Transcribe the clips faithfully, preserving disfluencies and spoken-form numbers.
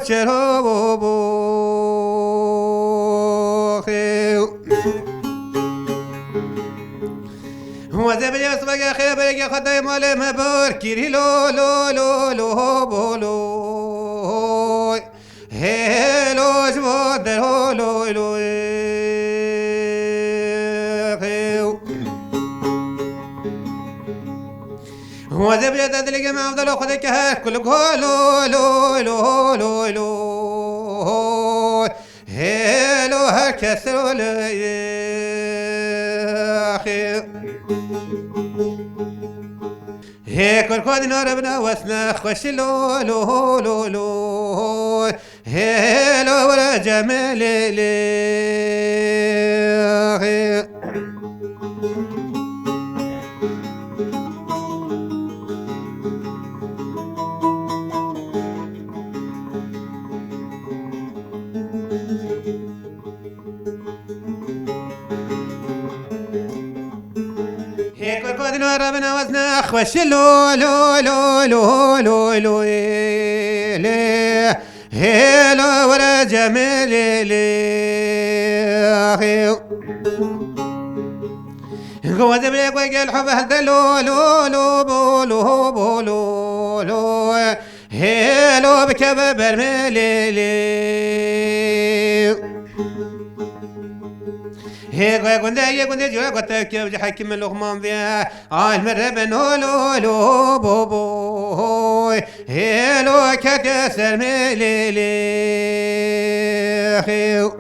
Çero bo bo xew. Weze bile sibege xew berege xatay male me bar kiri lo lo lo lo bo lo. He lo ji bo der ho lo lo. Xew. Weze bile de dilege me avdalo xwede ke her kul go lo lo lo lo lo. Hêlo her kes rolê. Hê kurko dîna re bina wesne xweşî lo lo lo lo. Hêlo were cemê lê lê. Hê kurko dîna re bina wezne xweşî lo lo lo lo lo lê. Hêlo were cemê lê lê. Xweze bile ku gel hebe helde lo lo lo bo lo bo lo lo. Hêlo bikeve bermê lê lê. Hê goya gundê yê gundê cure gote ke ji hekî min Luqman vê. Ay me re ben olo olo bo bo. Hêlo kete ser me lê lê. Hê.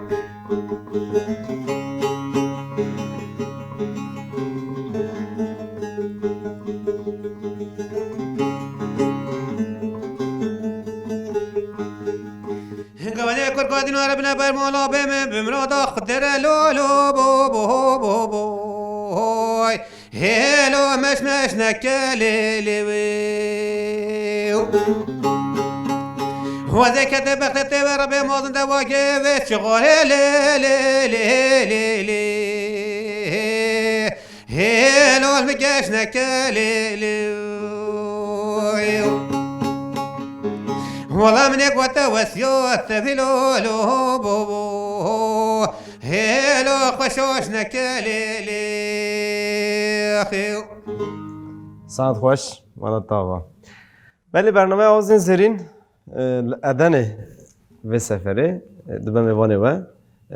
Gavane kurka dîna re bine bermala bê me bimra da xudere lo lo bo bo bo bo. Hêlo meş meş neke lê lê wê. Weze kete bexte te ve Rebê mazin de wake ve çixare lê lê lê lê lê. Hêlo mi geş neke lê lê. Wala min ê gote wesiya te vî lo lo bo bo. Hêlo xweşoş neke lê lê. Saet xweş, mala tava. Belê bernameya Awazên Zêrîn, e, li Edenê vê seferê, e, dibe mêvanê we.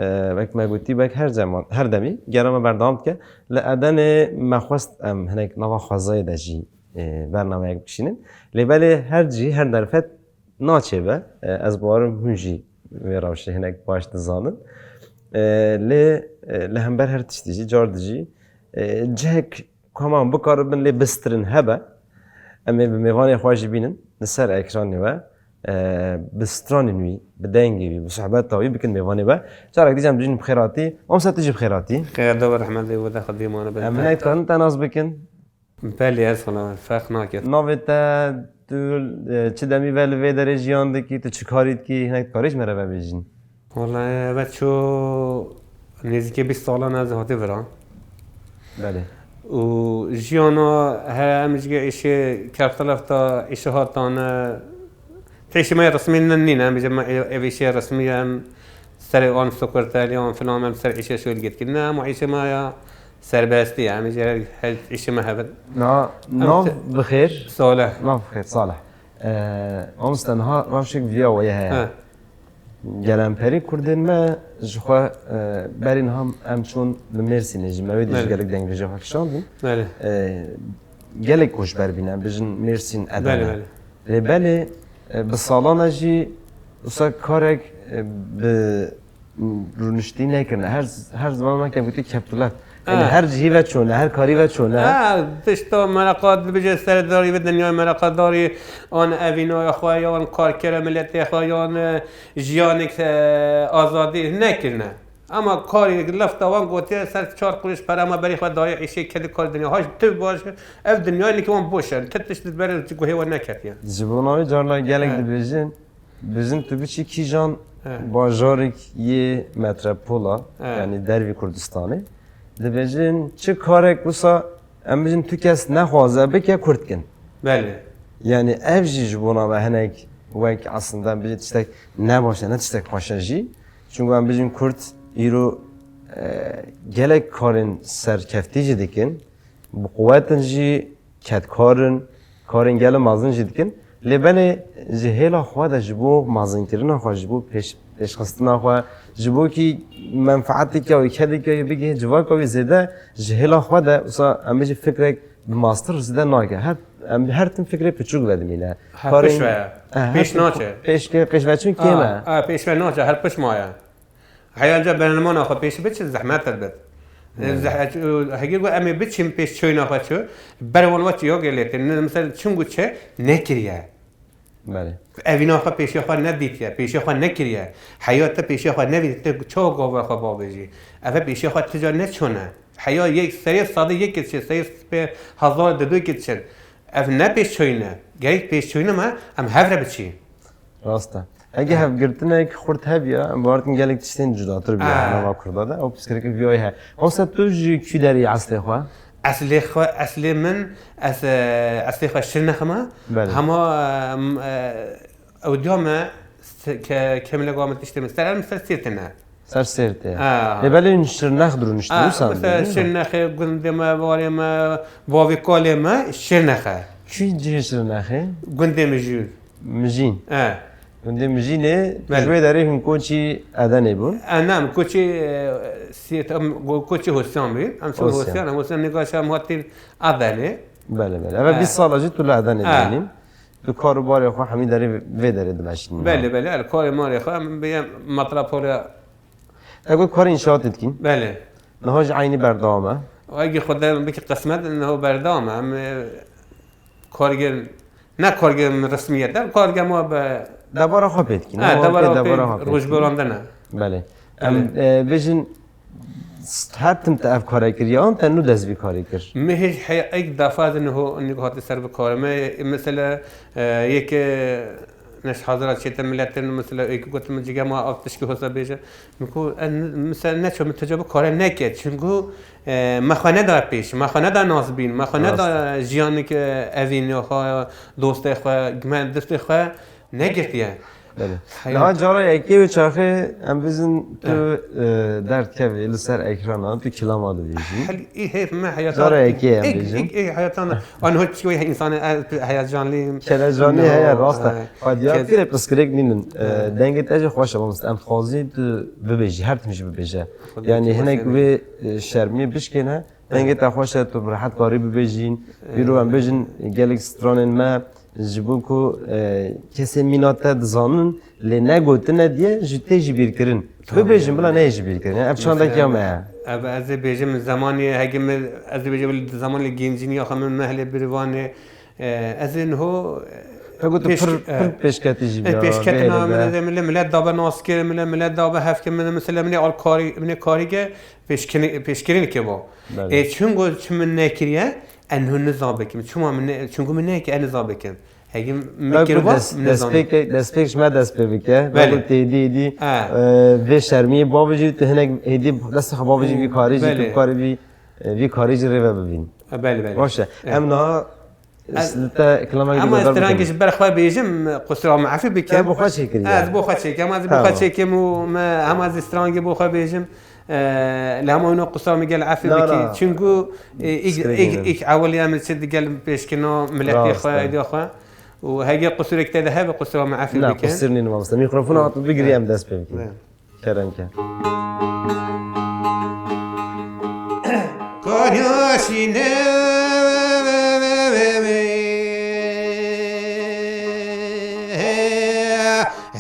E, wek me gotî, wek her zeman, her demî gera me berdewam dike. Li Edenê me xwest em hinek nava xwezayê de jî, e, bernameyek bikişînin. Lê belê her cî, her derfet naçêbe. E, ez bawerim hûn jî vê rewşê hinek baş dizanin. E, lê, e, li hember her tiştî jî, car dijî, e, cihek ku hema em bikaribin lê bistirin hebe, em ê bi mêvanê xwe jî bînin li ser ekranê we, e, bi stranên wî, bi dengê wî, bi sohbeta wî bikin mêvanê we. Carek dî jî em dijîn bi xêr hatî. Mamoste tu jî bi xêr hatî. Xêr do be rehmetê we de xwedî mane be. Em hinek dikarin te nas bikin? Belê, ez xwe nas, ferq nake. Navê te, tu, e, çi demî ve li vê derê jiyan dikî, tu çi karî dikî, hinek dikarî ji me re vebêjîn? Wala, eve çû nêzîkî bîst salan ez hatî vira. Belê. Û jiyana he, em ji îşê kertelef de îşe hatane, tê îşê me yê resmî ne, nîne, em bêje me ev, ev îşê resmî ye, em serê an sekreterî an filan, em ser îşê şolgê dikirine, ama îşê me ya serbestî ye, em jî her, her îşê me hebe. Na, Em nav te- bi xêr. Salih. Nav bi xêr, Salih. Ee, mamoste, niha rewşek viya weye heye. He. Gelemperî kurdên me ji xwe, e, berî niha em çûn li Mêrsînê jî, me wê dî jî Belê. gelek dengbêjê xwe kişandin. Belê. E, gelek koçber bîne, em bijin Mêrsîn, Edene. Belê, belê. Lê belê, e, bi salan e jî wisa karek, e, bi rûniştî nekirine. Her, her zaman weke gotî keptûlet. Yani Ah. her cihî ve çûne, her karî ve çûne. Ah, tişta mereqa dibêje serdarî ve dinyayê mereqedarî, an evînaya xwe, yan karkera miletê xwe, yan, e, jiyanek, e, azadî nekirine. Ama karî lefta wan gotiye ser çar quruş pere me berî xwe daye îşê kedî kar dinya. Haş tu baş, ev dinyayê lêkî wan boş e. Ti tişt berê guhê we neketiye. Ji bo navê carna gelek He. dibêjin. Bijin tu biçî kîjan He. bajarek yê metrepola, He. yani dervî Kurdistanê, dibêjin çi karek wisa em bijin tu kes nexwaze bike, Kurd kin. Belê. Yani ev jî ji bona me hinek wek aslında em bijî tiştek ne baş e, ne tiştek xweş e jî. Çunku em bijîn Kurd îro, e, gelek karên serkeftî jî dikin, bi quwetin jî kedkar in, karên gelê mezin jî dikin. Lê belê ji hêla xwe de, ji bo mezinkirina xwe, ji bo pêş, pêşxistina xwe, ji bo kî menfeeteke wê, kedeke wê bigihê civaka wê zêde, ji hêla xwe de, wisa em bijî fikrek bi mastir zêde nake. Her, em her tim fikrê piçûk vedimîne. Her Karên pişt ve. Eh, her Pêş tim naçe. Pêş ke, pêş ve çûn kêm e. Ah, ah, pêş ve naçe, her pişt maye. Heya ca bernamana xwe pêş biçin, zehmet dirbit. Evet. Zeh-, hegir got, em ê biçin pêş çoyna xwe çi, ber wan ve çi yok gelêtin. Ne, mesela çungu çi nekiriye. Belê. Evîna xwe pêşiya xwe nedîtiye, pêşiya xwe nekiriye. Heya te pêşiya xwe nevî, te çawa gava xwe bavêjî. Eve pêşiya xwe ti ca neçone. Heya yek serê sadê yek çi, serê pê hezar didu çi. Ev ne pêşçoyîn e. Gerek pêşçoyîn me, em hev re biçî. Rast e. Hege hevgirtinek xurt hebiya, em bawertin gelek tiştên cudatir biya Ah. nava Kurda de. Ew pirsgirêk viyayê he. Oysa tu ji kî derê eslê xwe? Eslê xwe, eslê min, ez, e, eslê xwe Şirnex me. Belê. Hema, e, m-, e, ew diya me, se-, ke-, kemile gava min tiştê min. Ser em ser Sêrtê ne. Ser Sêrtê. Ha. Lê belê hûn Şirnex dirûniştin, Ha, wisa mesela dibînin? Şirnexê gundê me, varê me, bavê kalê me Şirnex e. Kî cihê Şirnexê? Gundê Mijûr. Mijîn. E. Gundê Mijînê, Belê. ji wê derê hûn koçî Edenê bûn? E, ne, em koçî, e, Sêrt, em go-, koçî Hosyan bîn. Em çûn Hosyan. Hosyan, em Hosyan nêgaşa em hatin Edenê. Belê, belê. Eve E. bîst sala jî tu li Edenê Ha. dimînî. Tu kar û barê xwe hemî derê vê derê dimeşînî. Belê, belê. El karê marê xwe em bê metropolê. Te got karê înşaatê dikîn? Belê. Niha jî eynî berdewam e? Ege Xwedê bike qismet, niha berdewam e. Em, e, kargir, ne kargir resmiyet e, kargir ma be Debara xwe pê dikîn. Ha, Niha debara pê pê debara xwe pê dikîn. rojgorandin e. Belê. Em, Belê. e, bêjin, her tim te ev kare kiriye, an te nû dest vî karê kir? Min hêj heya ek defa ez niho, niho hate ser bi karê me. Mesela, e, yeke neş hazira çête miletin, mesela, êk gotin min cige ma ev tişkî hosa bêje. Min ku, en, mesela, neço min teca bi kare neke. Çunku, e, me xwe neda pêş, me xwe neda nasbîn, me xwe neda Rast. jiyanik, e, evîn ya xwe, dostê xwe, me dostê xwe negirtiye. Belê. Heyat. Niha cara yekê wê çaxê em bizin tu, Evet. e, derdkevê li ser ekrana, tu kilama dibêjî. Hel-, ê hêf me heyata Cara yekê em ê, bêjin. ê, ê heyata ne. An hot çiyo insanı el heyecanlıyım. Kelecanî No, heye, rast e. e, Xwediya kes- pîrê pirsgirêk nînin. E, Evet. dengê te jî xweş e, mamoste. Em dixwazî tu bibêjî, her tim jî bibêje. Xwedê Yani tu hinek wesîle. wê, e, şermiyê bişkêne. Dengê te xweş e, tu bi rehet karî bibêjîn. Îro em bêjin gelek stranên me ji bo ku, e, kesên mîna te dizanin, lê negotine diye ji tê jî bîrkirin. Tabii Bibêjin yani. bila neyê jî bîrkirin. Yani ev çandek ya me ye. Ev ez ê bêjim zemanê hegê min, ez ê bêjim zemanê gencînî ya xwe min mehlê birivanê. E, ez ê niho, e, Te got tu pêş-, pir, e, pir pêşketî jî e, biya, pêşketina bêhêle min be. ez ê millet, millet dabe nas kir, millet, millet dabe hevkir, min, mesela min ê al karî, min ê karî ke pêşkirin-, pêşkirin ke bo. Belê. E, çungo çi min nekiriye, en hûn niza bikim. Çima min ne-, çungo min neke en niza bikim. Hegim min Belkû kir va, des-, min niza. destpêk, destpêk ji me dest pê bike. Belê. Belkû têdî êdî, Ha. e, vê şermiyê bavêjî, tu hinek êdî destê xwe bavêjî vî karî jî, tu Belê. bi karî vî, e, vî karî jî rê ve bibîn. E, belê, belê. Baş e. E. Em niha Ez, Li te kilamek ama dilo ez derbikim. strangê ji ber xwe bêjim, qusura min efî bikim. Te bo xwe çêkiriye. Ez bo xwe çêkim, ez bo xwe Tamam. çêkim û me, hema ez strangê bo xwe bêjim. E, li hema wina qusura min gel efî Na, bikî. na. Çunku, e, ilk, Skrê ilk, gênim. ilk ewil ya min çi digel pêşkirina miletê Rast xwe, e. êdî xwe. Û hege qusurek te de hebe qusura min efî Na, bikim. qusur nîne mamoste. Mikrofona hat bigirî em dest pê bikin. Ne. Kerem ke. Karyaşîne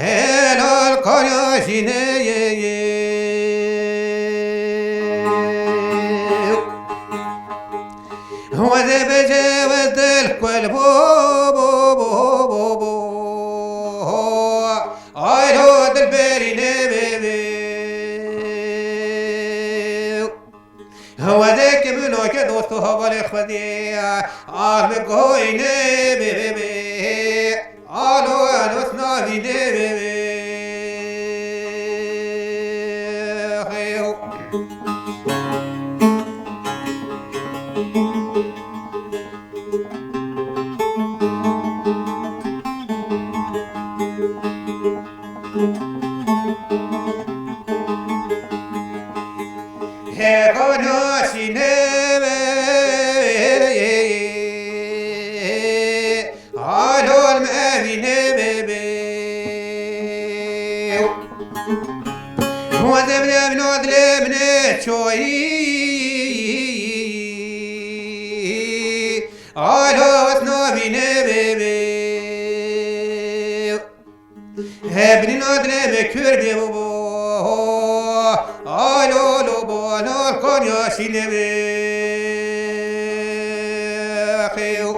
helal karyaşîne Weze bece wez dil kul bo, bo, bo, bo, bo. Alo dilberî ne be be. Hewedê ke min o ke dost û hevalê Xwedê, al min goyne be be be. Alo, alo, snavî ne be be. Xew. Hêka nasîne be, alol me evîne be be. Wazem ne bino dilê min e çoyî, alo ez navîne be be. He binî nadine me kür be bo bo. Alo lo bo, alo Konya şîne be. Xew.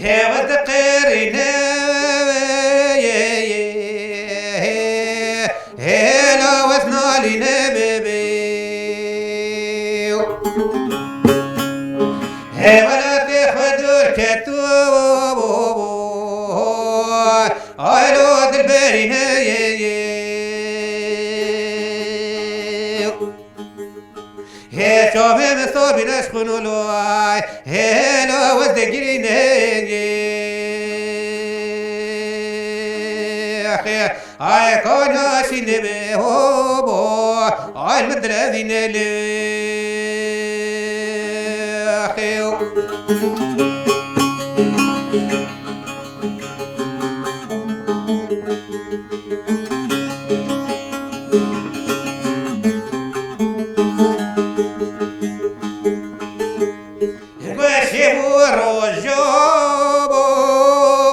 Hêwet qêrîne, hêla wes nalîne bibî. Hêwelatê xwe dûr keto, ay lo dilberîne. Hê çavê min sabîne ji xwîn û loy, hê lo wez digirîne. Ay kana şîne be ho bo, ay min dilevîne lê. Gueşê û rojo bo,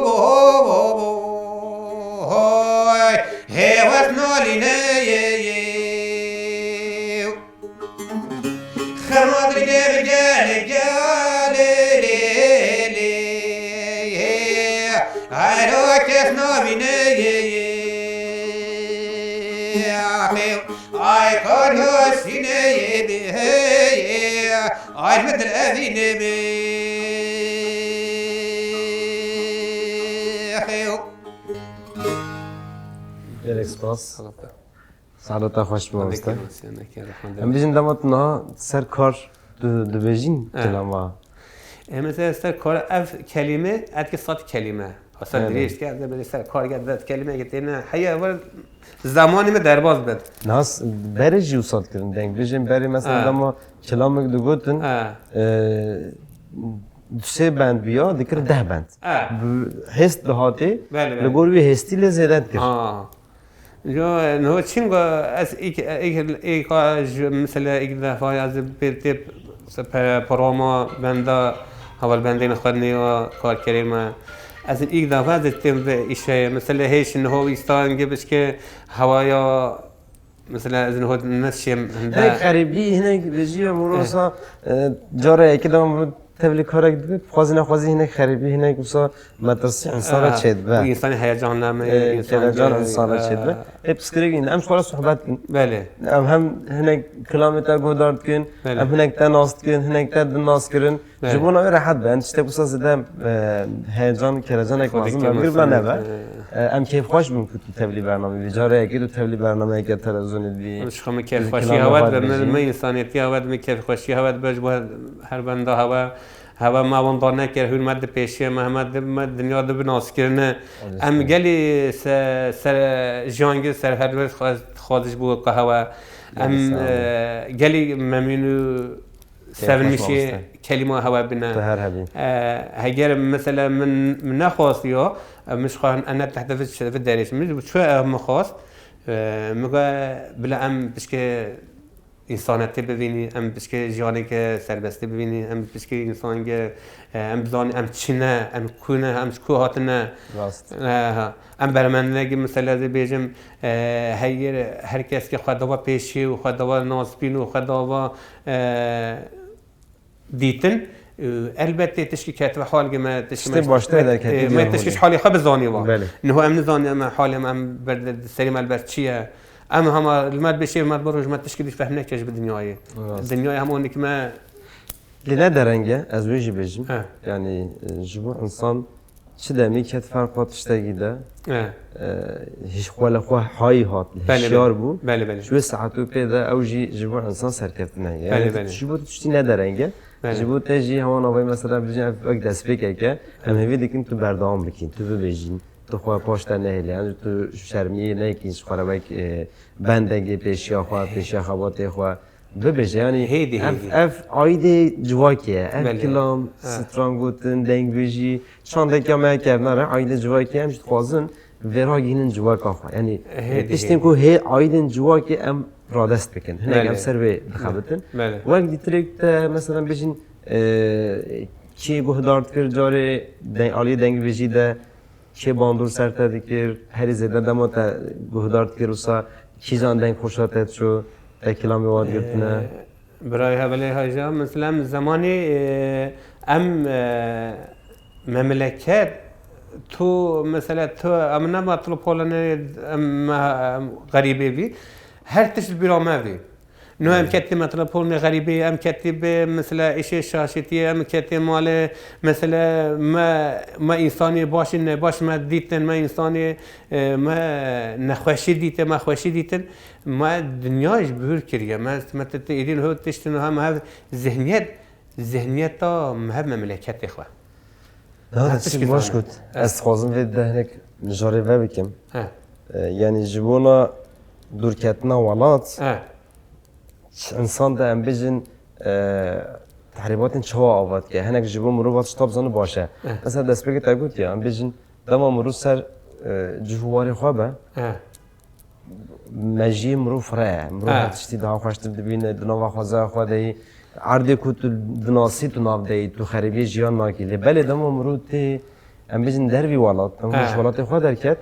bo, bo, bo, hoy, hêwes nalîne ye, ye. Xemat rige bi gel, gel, lê, lê, lê, ye. Ayro kes navîne ye, ye. Ay, ay, kar yaşine ye, be, ye. Ay, min dil evîne be. Xew. Gelek spas. Saxlata xweş be, mamoste. Em bijin dema tu niha ser kar tu dibêjîn kilama. Em ser, ser kar ev kelîme, etke sed kelîme. Ser dirêj ke, ez ser kar ke, dest kelîme ke têne heye, vir zamanê me derbas bit. Nas berê jî wisa dikirin, deng bijin berê mesela dema kilamek digotin, e, du sê bend biya, dikir deh bend. Bi hêst dihatê, li gor wî hêstî lê zêde dikir. Ha. Jo, no, çim go ez ilk, ilk, ilk, ji, mesela ilk defa ez pê, tê, se, pe, programa benda, heval bendên xwe nêya karkerê me. Ez ilk defa ez têm ve îşe, mesela hêş niho îstan ge bişke hewaya, mesela ez niho neşêm. Hinek xerîbî, hinek vêjî ye, morosa, e, cara yekê de tevlî karek dibî, xwazî nexwazî hinek xerîbî, hinek wisa metirsî insana çêdibe. Û însanî heyecanlanme, e, însan, heyecan e, insana e, çêdibe. Hep piskirêk in, em ji xwe re sohbet kin. Belê. Em hem hinek kilamê te guhdar dikin, belê, em hinek te nas dikin, hinek te din nas kirin. Belê. Ji bona wê rehet be. Em tiştek wisa zêde, e, heyecan, kerecanek lazim be. Xwedî em gir bila nebe. E, em kêfxweş bin ku tu tevlî bernameyê bî. Careyekê tu tevlî bernameyeke televizyonê dibî. Em ji xwe min kêfxweşî hewe dibe. Min, min însaniyetî hewe dibe, kêfxweşî hewe dibe, ji bo her benda hewe, hewe me wenda nekir, hûn me dipêşiye, me heme di, me dinya di bi naskirine. Em gelî se, ser, jiyangir serhedwêr xwe, xwe dixwaze ji bo weka hewe. Em, e, gelî memnûn û sevinmişê kelîma hewe bine. Tu her hebî. E, heger mesela min, min nexwastiyo, e, min ji xwe ene tehte vi, vi derê. Min çi ev min xwast, e, min got, bila em pişke însanetê bivînî, em pişke jiyaneke serbestê bivînî, em pişke însange, e, em bizanî em çi ne, em ku ne, em ji ku hatine. Rast. E, ha. Em bermendenekî mesela dibêjim, e, heyir, her kes ki xwe dawa pêşî û xwe dawa nasbîn û xwe dawa, e, dîtin, e, elbet tê tişkî ketibe hal ge me tişkî me, me tişkî ji halê xwe bizanî wa. Belê. Niho em nizanî em halê me em ber, serê me li ber çi ye. Em hema li me bêşê me bi roj me tişkî dî fehm neke ji bi dinyayê. Rast. Dinyayê hema nikî me. Lê ne dereng e, ez wê jî bêjim. He. Yanî, e, ji bo insan, e, çi demî ket ferqa tiştekî de, Eh, e, hiş-, xwe li xwe hayî hat, Belê, hişyar belê. bû. Belê, belê. Ji wê saet û pê de ew jî ji bo insan serkeftin heye. Belê, Yani belê. Ji bo tu tiştî ne dereng e. Belê. Ji bo te jî hewan avayî mesela bijin ev wek destpêkek e. Em hêvî dikin tu berdewam bikîn, tu bibêjîn. Tu xwe paş te nehêlî. Yani tu şermiyê nekî ji xwe re wek, e, bendekê pêşiya xwe, pêşiya xebatê xwe. Bibêje yani Hêdî, ev, hêdî. ev aîdê civakê ye. Ev Belê. kilam, Ha. stran gotin, dengbêjî, çandek ya me kevna re aîdê civakê em jî dixwazin vê ragihînin civaka xwe. Yani Hêdî, tiştên hêdî. ku hê aîdên civakê em radest bikin. Hinek Belê. em ser vê dixebitin. Belê. Wek dîtirik te mesela bijin, e, kê guhdar dikir carê deng, aliyê dengbêjî de kê bandor ser te dikir, herî zêde dema te guhdar dikir wisa kîjan deng xweşa te çû, te kilamê wan girtine. Birayê hevalê hêja, mesela em zemanê, e, em, e, memleket, tu, mesela tu, em ne metropolê ne, em, em xerîbê vî, her tişt bîra me vî. No em ketî metropol ne xerîbê, em ketî bi, mesela, îşê şaşîtiyê, em ketî malê, mesela, me, me însanê başî ne baş me dîtin, me însanê, e, me nexweşî dîtin, me xweşî dîtin. Me dinya ji bihur kiriye. Me, me te, te êdî niho tiştin hem hev zihniyet, zihniyeta me hev memleketê xwe. Ha, Ha, tiştek tiştek baş zane. Got. Ez dixwazim vê de hinek mijarê vebikim. He, E, yani ji bona dûrketina welat, he. insan de em bijin, e, tehrîbatên çawa ava dike. Hinek ji bo mirov tişta bizane baş e. Eh. Mesela destpêkê te got ya, em bijin dema mirov ser, e, cih û warê xwe be, Eh, mejiyê mirov fireh e. Mirov Eh. her tiştî daha xweştir dibîne, di nava xwezaya xwe de yî. Erdê ku tu dinasî tu nav de yî, tu xerîbiyê jiyan nakî. Lê belê dema mirov tê, em bijin dervî welat, dema Eh. ji welatê xwe derket,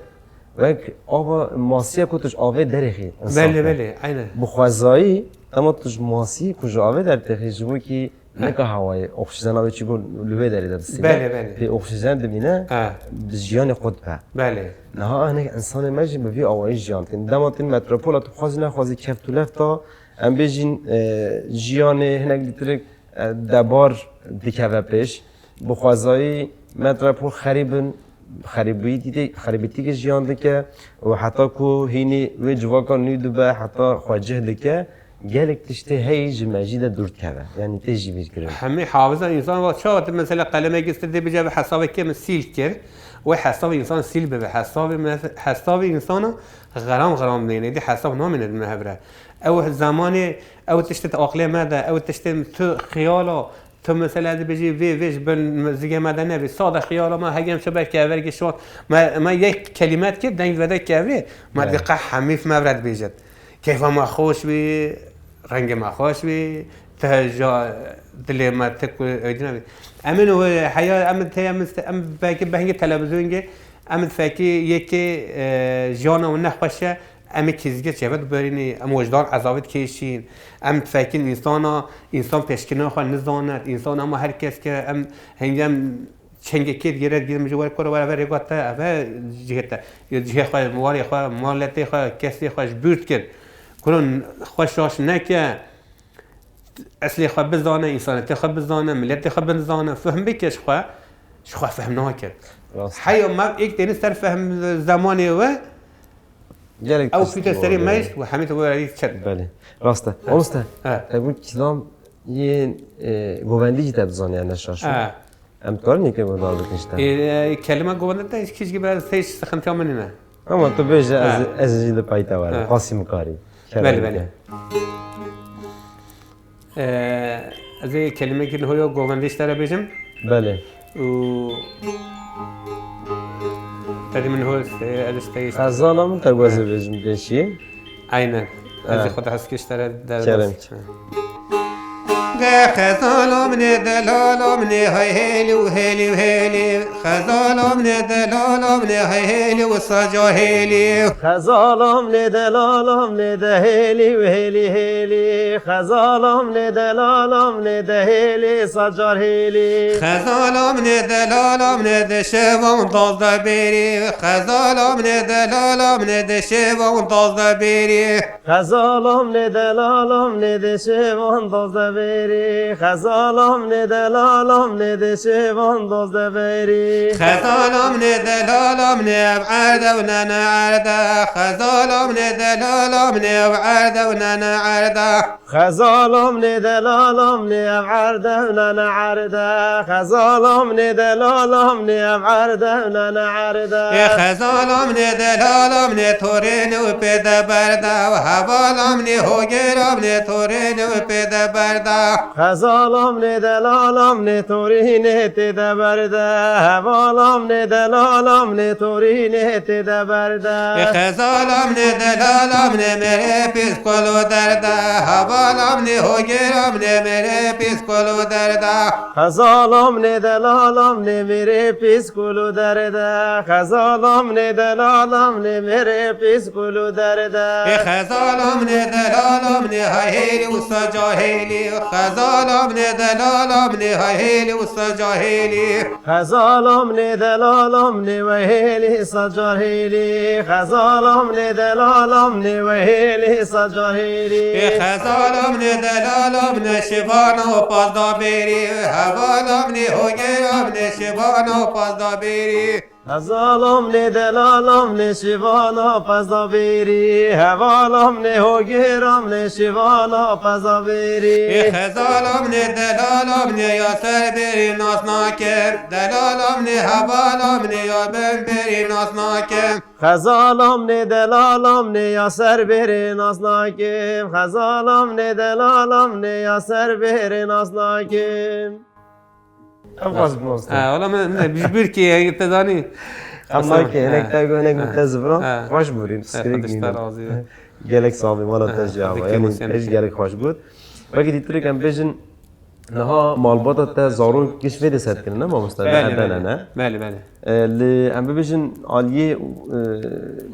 wek ava masiya ku tu ji avê derêxî. Belê, belê, aynen. Bi xwezayî, dema tu ji masî ku ji avê dertêxî, ji bo kî nika hewayê, oksîjena wê çi got li wê derê de distîne. Belê, belê. Pê oksîjen dibîne, Eh, bi jiyanê qut be. belê. Niha hinek insanê me jî bi vî awayî jiyan dikin. Dema tên metropola tu xwazî nexwazî keft û left da, em bêjin, e, jiyanê hinek dîtirik, e, debar dikeve pêş. Bi xwezayî metropol xerîb in, xerîbîtî-, xerîbîtîkê jiyan dike û heta ku hînî wê civaka nû dibe, heta xwe cih dike, gelek tiştê heyî ji mejî de dûr dikeve. Yanî tê jî bîrkirin. Hemî hafiza însan va çawa tu mesela qelemek istir dê bice bi hesabê kê min sîl kir. Wê hesabê însan sîl bibe. Hesabê me-, hesabê însana xeram xeram dêne. Dê hesab namîne di me hevre. Ew zemanê, ew tiştê di aqlê me de, ew tiştê tu xiyala, tu mesela dibêjî vê, vê ji bin zigê me de nebî. Sade xiyala me hegem çi ber keverkê şot. Me, me yek kelîme dikir, deng vede kevrê. Me Evet. dê qeh hemîf me vre dibêjit. Keyfa me xweş bî, rengê me xweş bî, te ja dilê me tik û êdî nebî. Em ên wê heya, em te, em, em belkî behngê televizyongê, em fekî yekê, e, jiyana wî nexweş e, em ê kîzgê çêve diberînî, em wijdan ezabê dikêşîn, em fekîn însana, însan pêşkirina xwe nizane, însan hema her kes ke em hingê em Çengekê digere, digere min ji wer kuro were, were rêga te, eve cihê te. Cihê xwe, warê xwe, maletê xwe, kesê xwe ji bîr dikir. Kuro xwe şaş neke, eslê xwe bizane, însanetê xwe bizane, miletê xwe bizane, fehm bike ji xwe, ji xwe fehm nake. Rast. Heya me êk têne ser fehm zemanê we, Gelek ew tişt ki pîte serê var, me yani. ji we hemî te were çet. Belê. Rast e. Mamoste, Ha. te got kilam yên, e, govendî jî te dizaniye ne şaş. Ha. Em dikarin yekê guhdar bikin ji te. Ê, e, kelime govende te hiç kî ji bira te hiç sıkıntıya min nîne. Ama tu bêje Ha. ez, ez jî li pey te were. Ha. Qasî mikarî. Belê, belê. Ee, ez ê kelimekî niho yo govendî ji te re bêjim. Belê. Û te dî min niho, e, ez ji te yê Xezala min te wezê bêjim pêşî. Aynen. Ez Ha. ê xwe de heskê ji te re Kerem. De xezala min ê, delala min ê, hey hêlî û hêlî û hêlî. Xezala min ê, delala min ê, hey hêlî û saca hêlî. Xezala min ê, delala min ê, de hêlî û hêlî hêlî. Xezala min ê, delala min ê, de hêlî sacar hêlî. Xezala min ê, delala min ê, de şevan dazde bêrî. Xezala min ê, delala min ê, de şevan dazde bêrî. Xezala min ê, delala min ê, de şevan dazde bêrî. Xezalam nê delalam nê dê şêvan doz de verî. Xezalam nê delalam nê ev erde û nene erde. Xezalam nê delalam nê ev erde û nene erde. Xezalam nê delalam nê ev erde û nene erde. Xezalam nê delalam nê ev erde û nene erde. Ê xezalam nê delalam nê torên û pê de berde. Hevalam nê hogêram nê torên û pê de berde. Xezalam nê delalam nê torînê tê de berde. Hevalam nê delalam nê torînê tê de berde. Ê xezalam nê delalam nê mêrê pîs kol û derde. Hevalam nê hogêram nê mêrê pîs kol û derde. Xezalam nê delalam nê mêrê pîs kol û derde. Xezalam nê delalam nê mêrê pîs kol û derde. Ê xezalam nê delalam nê heyhêlî û sa cahêlî. Xezalam nê delalam nê heyhêlî û sa cahêlî. Xezalam nê delalam nê wehêlî sa cahêlî. Xezalam nê delalam nê wehêlî sa cahêlî. Ê xezalam nê delalam nê şivana û pazda bêrî. Hevalam nê hogêram nê şivana û pazda bêrî. Xezalam nê delalam nê şivana pezda bêrî. Hevalam nê hogêram nê şivana pezda bêrî. Ê xezalam nê delalam nê ya ser bêrî nas nakim. Delalam nê hevalam nê ya bin bêrî nas nakim. Xezalam nê delalam nê ya ser bêrê nas nakim. Xezalam nê delalam nê ya ser bêrê nas nakim. Ev xweş bû, mamoste. Ha, wala me, me bijbir ki, yani, te zanî. Em nake, hinek te go, hinek min te zivra. Ha. Xweş bûrî, ha, piskirêk Xwedê ji te nîne. Razî be. Gelek sax bî, mala te jî ava. Yanî, ez jî gelek xweş got. Wekî dîtirek em bêjin, niha malbata te zarok giş vê de ser dikirin, ne mamoste? Belê, belê. Belê, belê. E, li em bibêjin aliyê, e,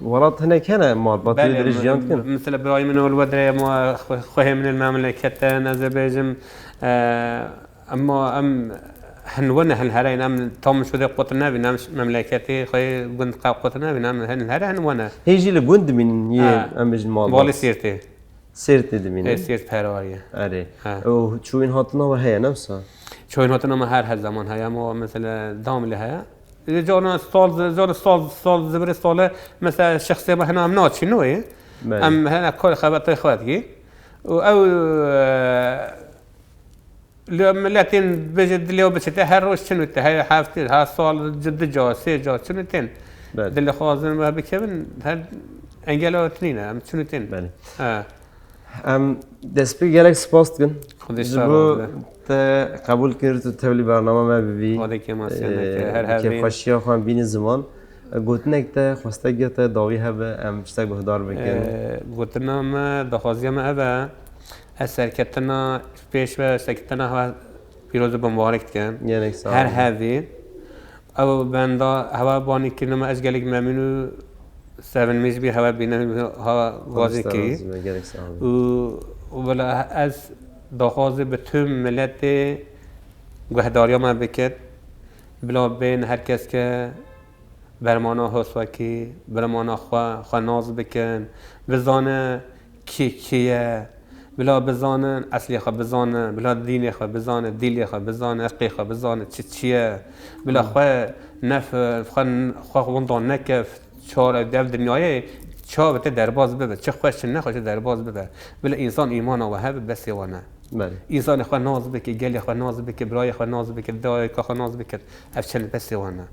welat hinek hene malbat wê dirê jiyan dikin? Mesela birayê min ol we dirê ma xwe-, xwehê min ê memlekete, ez ê bêjim, e, Emma em hin wene, hin here in, em tam şûdê qut nebin, em memleketê xwe gund qe qut nebin, em hin here hin wene. Hê jî li gund dimînin yê, ha, em bijin malbat. Balê Sêrtê. Sêrtê dimînin. Ê, Sêrt Perwariyê. Erê. Ha. Û çûyên hatina we heye, ne wisa? Çûyên hatina me her, her zaman heye, ama mesela dam li heye. Ê, cana sal, cana sal, sal, zivirê sale, mesela şexsê me hena em naçîn wê. Belê. Em hene kar xebetê xwe dikî. Û ew, e, Li miletên bêje dilê û biçite her roj çin û te, her heftê, her sal ci-, du car, sê car çin û tên. Belê. Dilê xwazin me bikevin, her engela wê tinîne, em çin û tên. Belê. Ha. Em destpê gelek spas dikin. Xwedê ji bo te qebûl kir, tu tevlî bernama me bibî. Xwedê kêmasiyê neke, her hevî. Kêfxweşiya xwe em bînin ziman. Gotinek te, xwestek ya te dawî hebe, em ji te guhdar bikin. Ee, gotina me, daxwaziya me ev e. Ez serketina pêş ve serketina hewa pîroz û bi mubarek dikim. Gelek sağ ol. Her hevî. Ew benda hewa banî kirine me, ez gelek memnûn û sevinmîş bî hewa bîne, hewa gazî kirî. Gelek sağ ol. Û, û bila ez daxwazê bi tüm miletê guhdariya me bikit. Bila bên her kes ke Bermana hoswekî, bermana xwe, xwe nas bikin, bizane kî kî ye, bila bizanin eslê xwe bizane, bila dînê xwe bizane, dîlê xwe bizane, irqê xwe bizane, çi çi ye, bila xwe nef-, xwe, xwe winda neke, çar ev dinyayê çav te derbaz bibe, çi xweş çi nexweş derbaz bibe. Bila însan îmana we hebe, besê wan e. Belê. Însanê xwe nas bike, gelê xwe nas bike, birayê xwe nas bike, dayika xwe nas bike. Ev çend besê wan e.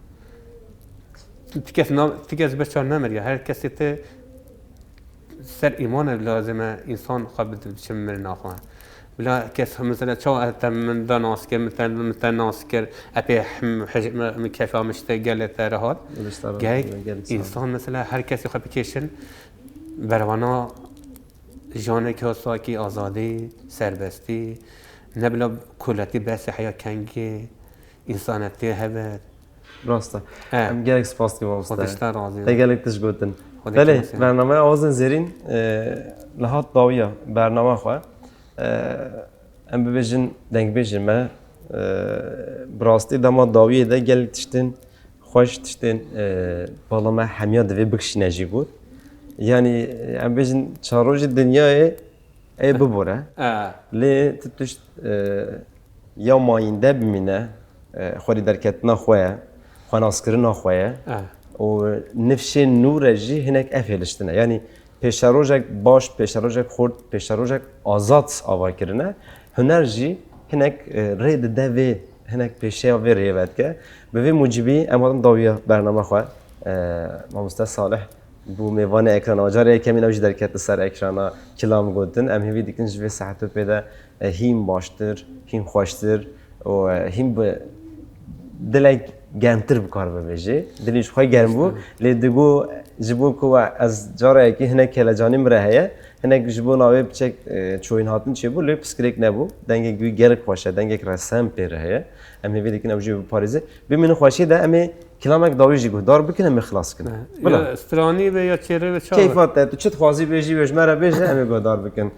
Ti kes na-, ti kes ji ber çawa nemiriye? Her kesê te ser îman e, lazim e însan xwe bide, biçe mirina xwe. Bila kes, mesela, çawa te min da nas kir, min te, min te nas kir, epê him-, hij-, min, min kefa min ji te gelê te re hat. Gerek însan, mesela, her kesê xwe bikêşin, berwana jiyaneke sakî, azadî, serbestî, ne bila kolatî, besê heya kengê, însanetiyê hebe. Rast e. He. Em gelek spas dikin, mamoste. Xwedê ji te razî be. Te gelek tişt gotin. Belê, bernameya Awazên Zêrîn, e, li hat dawiya bernama xwe. E, em bibêjin dengbêjê me, e, bi rastî dema dawiyê de gelek tiştên xweş, tiştên, e, bala me hemiya divê bikişîne jî got. Yanî, em bêjin çar rojê dinyayê Ê bibore. E. Lê tu tişt, e, ya mayînde bimîne, e, xwerî derketina xwe ye, xwenaskirina xwe ye. E. Û nifşên nû re jî hinek ev hêliştine. Yanî pêşerojek baş, pêşerojek xurt, pêşerojek azad ava kirine. Huner jî hinek, e, rê dide vê, hinek pêşeya vê rêyê vedike. Bi vê mucibî em hatin dawiya bername xwe, e, mamoste Salih bû mêvanê ekrana. Carê yekemîn ew jî derket li ser ekrana kilam gotin. Em hêvî dikin ji vê saetopê de, e, hîn baştir, hîn xweştir û, e, hîn bi dilek germtir bi kar bibêjê. Dilî ji xwe germ bû. Lê digo ji bo ku we ez careyekî hinek helecanî min re heye, hinek ji bo navê piçek, e, çoyîn hatin çêbû, lê piskirêk nebû. Dengek wî gelek xweş e, dengek resen pê re heye. Em hêvî dikin ew jî biparêze. Bimînin xweşiyê de em ê kilamek dawî jî guhdar bikin, em ê xilas bikin. Bila. Ya stranî be ya çêrê be çawa? Keyfa te, tu çi dixwazî bêjî, wê ji me re bêje, em ê guhdar bikin.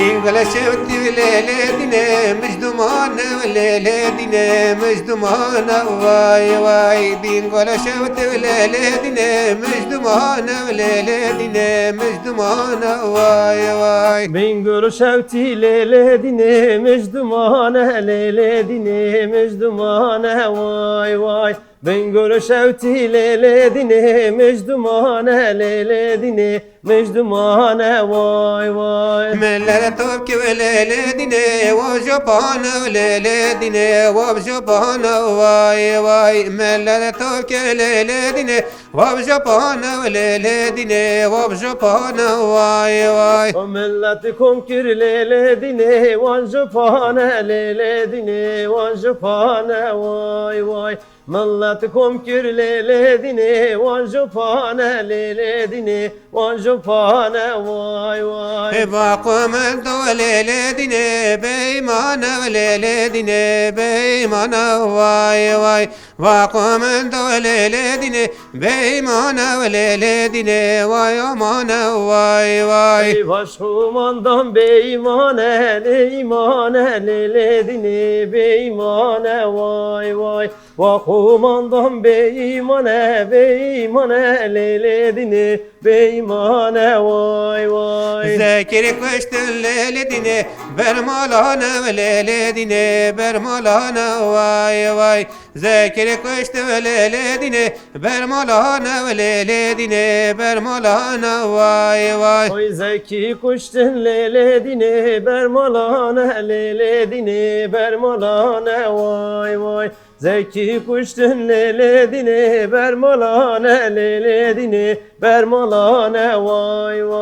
Bingole şewtî lê lê dîne, mij dumane lê lê dîne, mij dumane vay vay. Bingole şewtî lê lê dîne, mij dumane lê lê dîne, mij dumane vay vay. Bingole şewtî lê lê dîne, mij dumane lê lê dîne, mij dumane vay vay. Bingole şewtî lê lê dîne, mij dumane lê lê dîne, mij dumane vay vay. Millet top ki lê lê dîne, wa jopane lê lê dîne, wa jopane vay vay. Millet top ki lê lê dîne, wa jopane lê lê dîne, wa jopane vay vay. O millet kom kir lê lê dîne, wan jopane lê lê dîne, wan jopane vay vay. Millet kom kir lê lê dîne, wan jopane lê lê dîne, wan jopane vay vay. Hê va qomendo lê lê dîne, beymane lê lê dîne, beymane vay vay. Va qomendo lê lê dîne, beymane lê lê dîne, vay amane vay vay. Ey vaş xumandan beymane, lê îmane lê lê dîne, beymane vay vay. Va xumandan beymane, beymane lê lê dîne, beymane vay vay. Zekirî kuştin lê lê dîne, bermalane lê lê dîne, bermalane vay vay. Zekirî kuştin lê lê dîne, bermalane lê lê dîne, bermalane vay vay. Oy zekî kuştin lê lê dîne, bermalane lê lê dîne, bermalane vay vay. Zekî kuştin lê lê dîne, bermalane lê lê dîne, bermalane vay vay.